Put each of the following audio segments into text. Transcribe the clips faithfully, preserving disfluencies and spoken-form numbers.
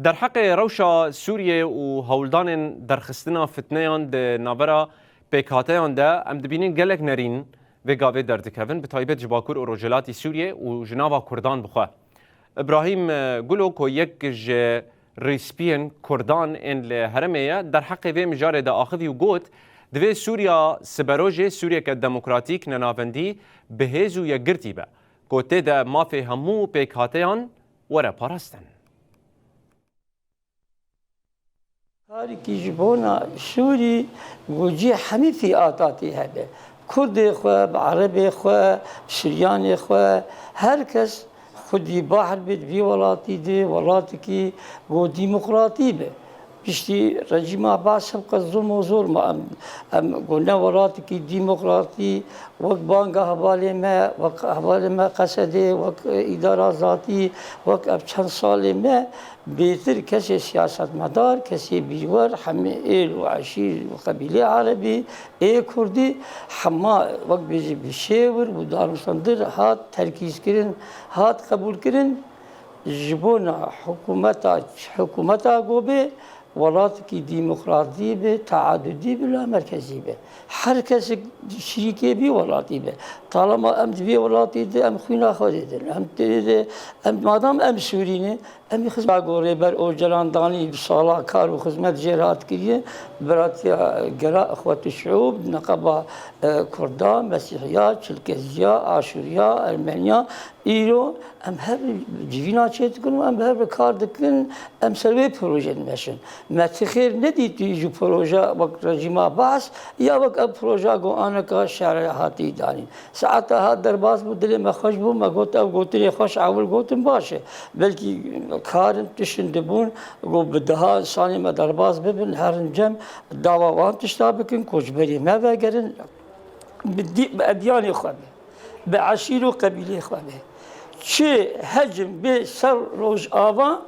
Derheqê rewşa Sûriyê û hewldanên derxistina fitneyan di navbera pêkhateyan de em dibînin gelek nerîn vê gavê derdikevin, bi taybet ji Bakur û Rojhilatî Sûriyê û ji nava Kurdan bixwe. Îbrahîm, e, Gulo ku yek ji rêspiyên Kurdan ên li herêmê ye, derheqê vê mijarê de axivî û got, divê Sûriya siberojê Sûriyeke demokratîk, nenavendî, bi hêz û yekgirtî be, ku tê de mafê hemû pêkhateyan were parastin. Karikî ji bona Sûrî ku cî hemî fîatatî hebe. Kurdê xwe, bi Erebê xwe, bi Suryanê xwe, her kes xwedî bahr bê di vî welatî de, welatekî ku demokratî be. Piştî rejîma Baas hevqet zilm û zor ma em, em ku ne welatekî demokratî, wek banga hevalê me, wek hevalê me Qesedê, wek, e, îdara zatî, wek ev çend salê me, bêtir kesê siyasetmedar, kesê bîrwer, hemî êl û eşîr û qebîlê erebî, ê kurdî, hema wek bêjî bi şêwir û danûstandir hat terkîzkirin, hat qebûlkirin. Ji bona hikûmeta, hikûmeta ku bê, welatekî demokratî be, teadudî be, lamerkezî be. Her kesek şirîkê vî welatî be. Talema em di vê welatî de em xwîna xwe didin. Em tê de, em, madam em Sûrî ne, em ê xizma ku Rêber Ocalan danî bi sala kar û xizmet jê re hat kiriye, Biratiya Gela Îxwetû Şiûb, Neqeba, e, Kurda, Mesîhiya, Çilkeziya, Aşûriya, Ermeniya, îro em hev civîna çêdikin û em bi hev re kar dikin, em ser wê proje dimeşin. Me ti xêr nedîtî ji proje wek rejîma Baas ya wek ev proje ku aneka şerê hatî danîn. Saeta hat derbas bû, dilê me xweş bû, me got ev gotinê xweş ewil gotin baş e. Belkî karin tiştin dibûn ku bi deha insanê me derbas bibin, herin cem dawa wan tişta bikin, koçberê me vegerin. Bi dî-, bi edyanê xwe be, bi eşîr û qebîlê xwe be. Çi hecm bê ser Rojava,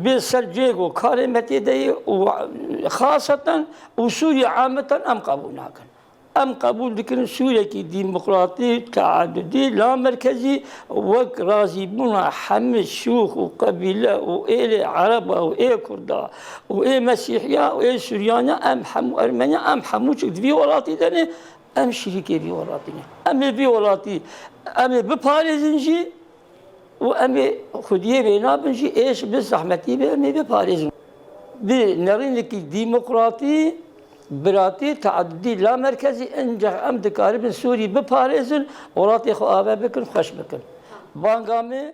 bê ser cêgo karê me tê de ye û xaseten û Sûriye ameten em qebûl nakin. Em qebûl dikin Sûriyekî demokratî, teadudî, lamerkezî, wek razîbûna hemî şûx û qebîle û êlê Ereba û ê Kurda û ê Mesîhiya û ê Sûriyaniya, em hemû Ermeniya, em hemû çik di vî welatî de ne, em şirîkê vî welatî ne. Em ê vî welatî, em ê biparêzin jî û em ê xwediyê vê nabin jî, êş bi zehmetî be, em ê biparêzin. Bi nerînekî demokratî, biratî, teadudî, lamerkezî, encax em dikaribin Sûrî biparêzin, welatê xwe ave bikin, xweş bikin. Banga me,